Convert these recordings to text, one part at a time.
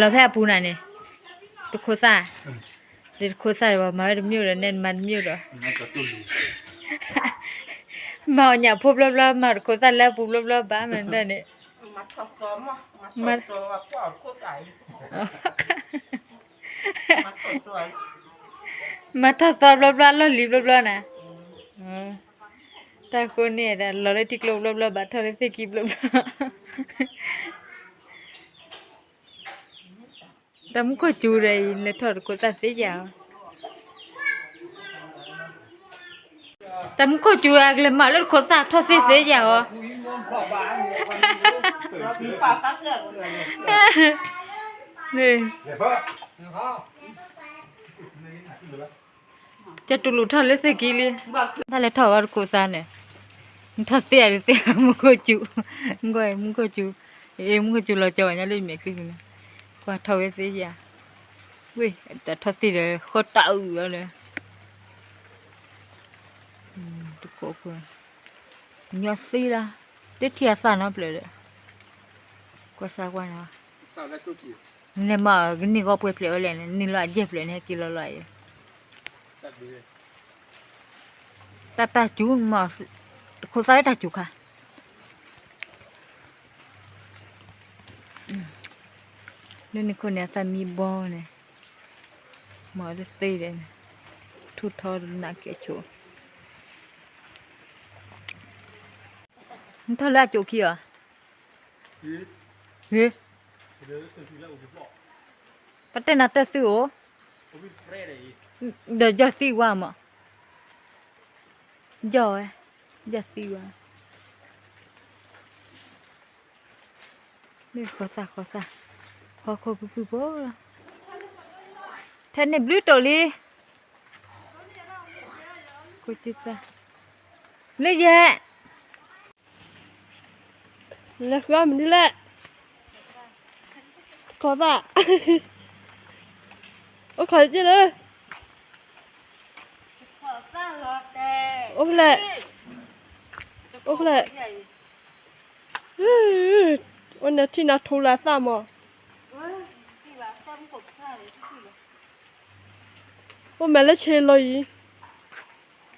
လီၤဖဲအပူၤနၤန့ၣ်, တခိးသၣ်, ဒီးတခိးသၣ်ဒီး မၤဝဲတမ့ၢ်ဒီး နဲနမၤတမ့ၢ်ဒီး, မၤအီၣ်ညၣ်ဖိဘျီဘျီ မၤတခိးသၣ်လၢအပူၤဘျီဘျီဘၣ်မးဒၣ်န့ၣ်, မၤထီၣ်သီဘျီဘျီ လီၢ်လံၤဘျီဘျီနၤ, တၢ်ဃိန့ၣ်ဒီး လီၤလၢထံကျိဘျီဘျီ ဘၣ်ထီၣ်လၢသ့ၣ်ခံဘျီဘျီ တၢ်မူခိၣ်စူၤဒီးအံၤ လဲၤထီၣ်တခိးသၣ်သ့ယၤအီၤ, တၢ်မူခိၣ်စူၤဒီးကလဲၤမၤလၢတခိးသၣ်ထီၣ်သ့သ့ယၤအီၤ, ကတူၢ်လိာ်ထီၣ်လၢသ့ၣ်ခံလံ, တၢ်လဲၤထီၣ်ဝဲတခိးသၣ်န့ၣ်, နထီၣ်သ့ယၤဒုးသ့ မူခိၣ်စူၤ, မူခိၣ်စူၤ, အ့ မူခိၣ်စူၤလီၤကၠီဝဲညါလၢယမဲာ်ချံန့ၣ်, ကွၢ်ထီၣ်ဝဲသ့ယၤ, ဝ့ၢ် တၢ်ထီၣ်သ့ဒီးဃီတၢ်အုၣ်လီၤန့ၣ်, တခိးဖိ, ညီသ့လီၤ, တထံၣ်အသၣ်နီတဖျၢၣ်ဒီး, ကွၢ်စၢ်ကွၢ်နီၤ, နလဲၤမၤကန့ၢ်ဂီၤပှဲၤဖျၢၣ်ဝဲလဲၣ်န့ၣ် န့ၢ်လီၤအယဲၢ်ဖျၢၣ်န့ၣ် ဟဲက့ၤလီၤလီၤအံၤ, တၢ်တၢ်စူၤမး, တခိးသၣ်လၢတၢ်စူၤခါ လၢန့ၣ်ခိၣ်န့ၣ် အသၣ်မံဘီန့ၣ်, မၤလၢသ့ဒီး, ထူၣ်ထီတနးကဲဆိး, နထီၣ်လၢအကိးခံအီၤ, ပတဲနၤတၢ်သုအိၣ်, ဒီးယီၢ်သံဝါမး, ယီၢ်ဝဲ, ယီၢ်သံဝါ မ့ၢ်ဃီသၣ်ဃီသၣ်, ဟီၣ်ခိၣ်ဖုၣ်ဖုၣ်ဖိလီၤ, ထဲန့ၣ်ဘျုးတိာ်လံ, လၢယဲၢ်, လဲၤဃုအီၣ်မနုၤလဲၣ်, ဃီသၣ်, အိၣ်ခိးက့ၤလၢ အိၣ်ဖျဲၣ်, အိၣ်ဖျဲၣ်, အိၣ်နထံၣ်နၤထူလၢသၣ်မး, အိၣ်မဲာ်လၢဆ့လီၤ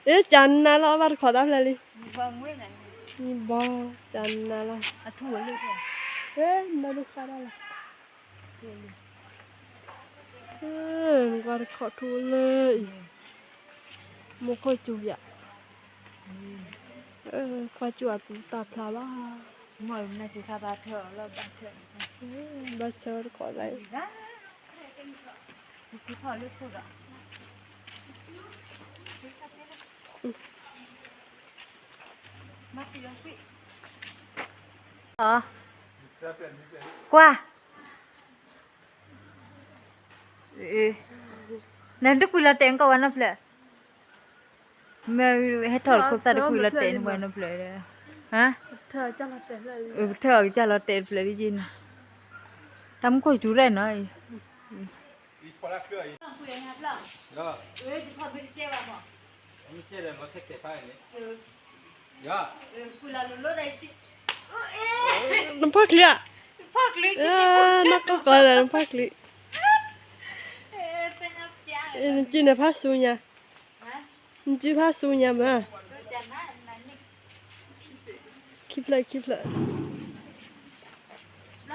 အံၤ, အ့ ကနၤလီၤ အဘၣ်တခိးသၣ်ဖျဲၣ်လံ, ဘီ ကနၤလီၤ, နဒိၣ်ဃါဒၣ်လီၤ, နကွၢ်တခိးထူလၢအံၤ, မူခိၣ်စူၤယၤ, ကွၢ်စူၤအသူတၢ်ဖျါဘၣ်, ဘၣ်ဆၢတခိးသၣ်အံၤ ကွၢ်, နတကွံာ်လီၤတဲာ်ကီးဝဲနီတဖျၢၣ်, မ့ၢ်ဟဲထီၣ်ခိၣ်သၣ်တကွံာ်လီၤတဲာ်န့ၣ်ဝဲနီတဖျၢၣ်, ပထၢၣ်အီၤကစၢ်လီၤတဲာ်တဖျၢၣ်ဒ်ယဲၢ်န့ၣ်, တၢ်မူခိၣ်စူၤရဲၣ်နီၤအံၤ နဖီၣ်ချံဧါ, နဖီၣ်ချံ, နကီၢ်ကျါဒီး နဖီၣ်ချံ, နစုန့ၣ်ဖးစူညါ, နစုဖးစူညါမး, ခံဖျၢၣ်ခံဖျၢၣ် န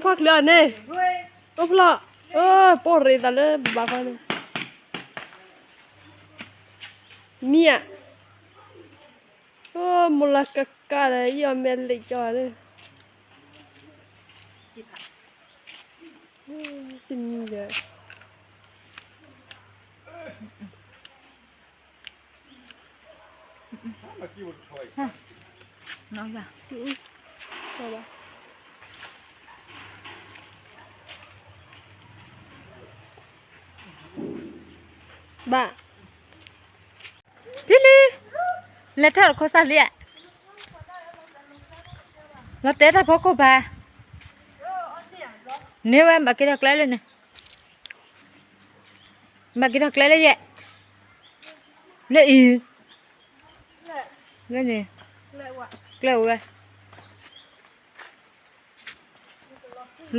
ဖီၣ်ချံအီၤန့ၣ်, အိၣ်ဖျီၣ်, ပိၢ်ရ့သးလၢဘၣ်ဃီန့ၣ်, မံဧါ, မိၢ်လၢကကၢ်ဒီး ယအီၣ်မ့ၢ်လံာ်ကၠီန့ၣ်, တမံၤဒီး ဘၣ်, ဖံလံ, လဲၤထီၣ်တခိၣ်သၣ်လံဧါ, လီၤတဲာ်တၢ်ဖီခိၣ်ဘၣ်, န့ၢ်ဝဲဘၣ်က့ၤထီၣ်ကျဲလၢန့ၣ်, ဘၣ်က့ၤထီၣ်ကျဲလၢယဲၢ်, လၢအံၤ, လၢန့ၣ်, ကျဲအိၣ်ဝဲ,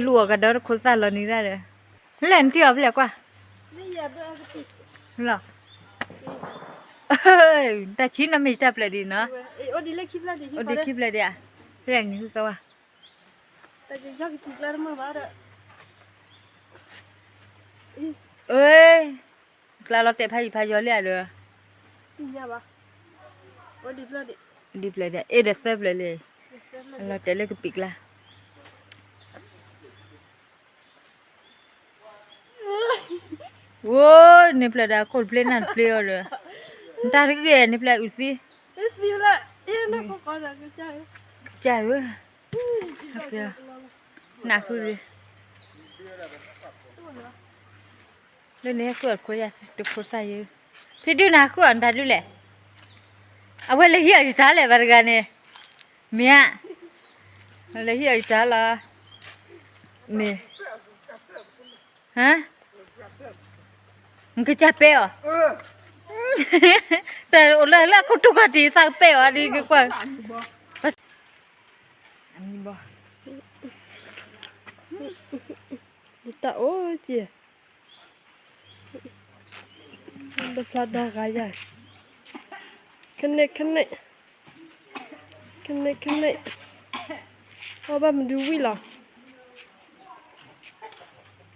လူၤအီၤကဒီးတခိးသၣ်လီၤနံၤဒၣ်ဒီး, လဲၣ်နထံၣ်အီၤဖဲလဲၣ်ကွၢ်, လီၤ, တၢ်ဆံနီတမံၤတၢ်ပျဲၢ်ဒံးနီၤ, အိၣ်ဒံးခံဖျၢၣ်ဒံးဧါ, ဖဲလဲၣ်နံၤသီဝါ အ့, ကျါလီၤတဲာ်ဖးယံၤဖးယီၤလံဧါဒီး, ဒ်ပျဲၢ်ဒံး, အ့ဒီးသၢပျဲၢ်လံ, လီၤတဲာ်လၢကပံာ်ကျါ, အိ, န့ၣ်ဖျဲၣ်ဒီးခိၣ်တဖျ့နၢ်တဖျ့အီၤဒီး, နတၢ်တဂ့ၤန့ၣ်ဖျဲၣ်အုးသံ, ကၢ်ဧၢ, နၢ်ဃုရံၣ် လၢန့ၣ်ဟဲဃုအီၤတခိးသၣ်ယဲ, ဖံဒုနၤဃုအီၤနတၢ်ဒုလဲၣ်, အဝဲလဲၤဟံးအီၤယတၢ်လဲၣ်ဘၣ်တဂၤန့ၣ်, မ့ၢ်ဧါ, လဲၤဟံးအီၤယတၢ်လီၤ, မ့ၢ်, ဟါ, နကစၢ်ပဲအီၤ, တၢ်အိၣ်လၢလၢအခိၣ်တူၢ်ကီၢ်တံၢ်သးကပဲအီၤဒ်ကကွၢ်, အမံၤဘီ, တၢ်အိၣ်က့ၤ တဖျါဒီဂၤယၤ, ခန့ၣ်ခန့ၣ်, ခန့ၣ်ခန့ၣ်, အီၣ်ဘၣ်မနုၤဝံၤလီၤ,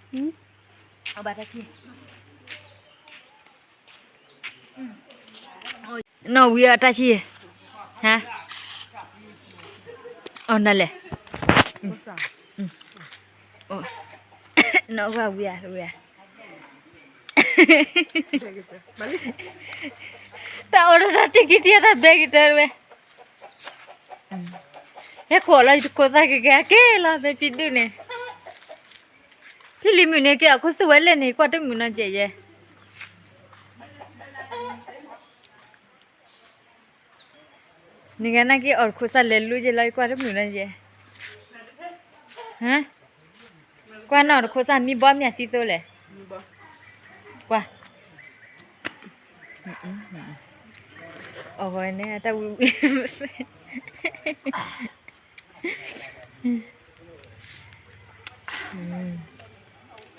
အီၣ်ဘၣ်တၢ်ခံ နီၣ်ဝံၤအတၢ်ဆံ, ဟါ, အီၣ်နၤလဲၣ်, နီၣ်ဝံၤဝံၤ, တၢ်အိၣ်ဒီးတၢ်တ့ၢ်ကံတံၢ်အတၢ်ဘဲကတၢၢ်ဝဲ, ဟဲကွၢ်လီၤယတခိးသၣ်ကကဲက့ၤလီၤဖဲဖံဒုန့ၣ်, ဖံလံၤမုၣ်န့ၣ်က့ၤအခိၣ်သူဝဲလဲၣ်န့ၣ် ကွၢ်တမုာ်နီတစဲးယဲ နကနၣ်က့ၤအီၣ်တခိးသၣ်လဲၤလူယဲလီၤ ယကွၢ်တမုာ်နီတစဲး, ဟါ, ကွၢ်နီၣ်တခိးသၣ်မံဘီမ့ၢ်အသံသိလဲၣ်, ကွၢ်, အီၣ်ဂီၤန့ၣ်တၢ်ဝံၤဝံၤ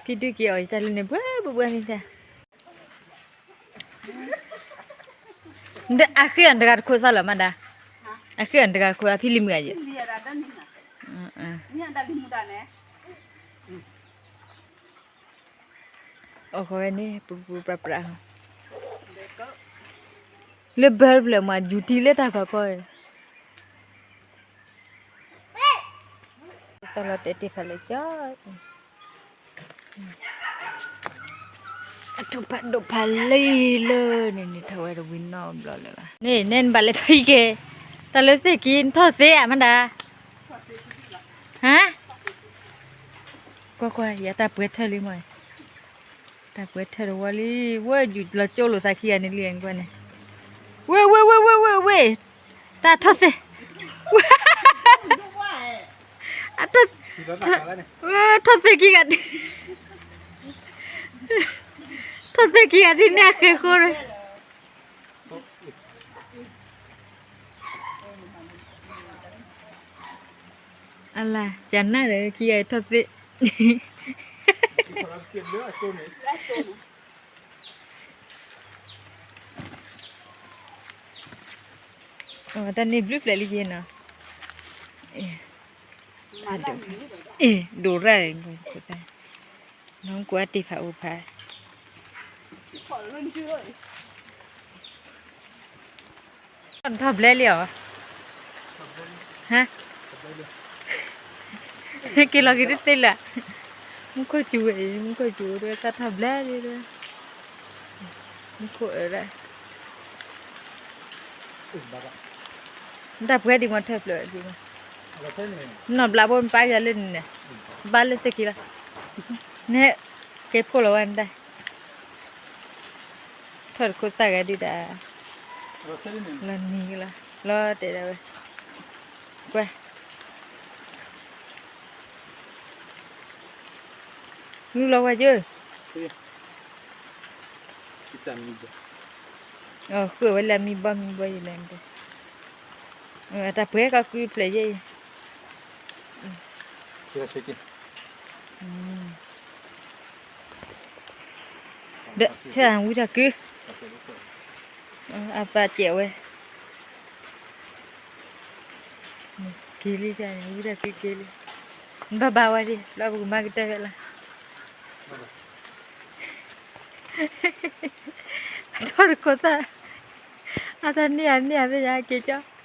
ဖံဒုက့ၤအီၣ်ယတၢ်လၢန့ၣ် ဘှဲဘှဲဘှဲမ့ၢ်တၢ်, အဃ့အီၣ်တဂၤတခိးသၣ်လီၤမးဒၣ်, အဃ့အီၣ်တဂၤတခိးသၣ် ဖံလံၤမုၣ်အယဲၢ်, အီၣ်ဃီၤဝဲန့ၣ် ပူၤပူၤပြးပြး, လၢဘၢတဖျၢၣ်မး ယူၤထံလၢတၢ်ဖးဖီ, သီလီၤတဲာ်တ့ၢ်ဖးလဲၣ်ကၠီ အထူၣ်ဖးဒိၣ်ဖးလံလၢန့ၣ်န့ၣ် ထီၣ်ဝဲတဝံၤနီတဘျီလၢၤဘၣ်. န့ၣ် နဲနဘၣ်လဲၤထီၣ်အံၤက့ၤ, တၢ်လၢသ့ၣ်ကံ နထီၣ်သ့ဧါမဒၤ, ဟါ, ကွၢ်ကွၢ် ယတၢ်ပှဲၤထၢၣ်လံမ့ၢ်, တၢ်ပှဲၤထၢၣ်တဝီလံ, ဝဲယူၤလီၤကၠိလိာ်သးခံဂၤန့ၣ်လံ ကွၢ်န့ၣ်, ဝ့ၢ် ဝ့ၢ် ဝ့ၢ် ဝ့ၢ် ဝ့ၢ် တၢ်ထီၣ်သ့ၣ် ထီၣ်သ့ၣ်ခံဂၤ, ထီၣ်သ့ၣ်ခံဂၤဒ်န့ၣ်အဃ့ၢ်ဃိန့ၣ်, အလၢ် ကနၣ်ဒီးခံဂၤထီၣ်သ့ၣ် တၢ်န့ၣ်ဘျုးဖျဲးလံယဲနီၤ, ဒိၣ်ရၣ်, နကွၢ်တ့ၢ်ဖးအိၣ်ဖး ထီၣ်ဘျဲလံအီၤ, ဟါ, က့ၤလီၤက့ၤတသ့လၢၤ, မူခိၣ်စူၤဝဲအံၤ မူခိၣ်စူၤဝဲတၢ်ထီၣ်ဘျဲလံ, မူခိၣ်အၢဒၣ် တၢ်ပှဲၤဒံးမ့ၢ်ထၢၣ်ဖျၢၣ်ဒံးမ့ၢ်, နီၢ်ဘျးဘိမပၢ်ကလၢန့ၣ်, ဘၣ်လၢသ့ၣ်ခံလီၤ, နဲ, ကဲဖိလီၤဝဲနတၢ်, ထီၣ်တခိၣ်သၣ်ဂၤဒုဒၣ်, လီၤနံၤကလီၤ, လီၤတဲာ်ဒၣ်ဝဲ, ကွၢ် လူလီၤဝဲကၠိ, တၢ်မံၤဘၣ်, ဃုာ်ဝဲလၢအမံဘီမံဘီယံၤလဲၣ်, အတၢ်ပှဲၤကီၢ်ကုဖျၢၣ်ယဲအံၤ, ဒီးဆၢဝံတၢ်ကု, အပၢ်စဲးဝဲ, က့ၤလံ, ဝံတၢ်ကုက့ၤလံ, ဘၣ်ဘၣ်ဝဲဒၣ် လီၤပကမၤကတၢၢ်ဖဲလီၤ, အထီၣ်တခိးသၣ်, အတၢ်န့ၢ်အန့ၢ်အသ့ၣ်ညါက့ၤကၠီ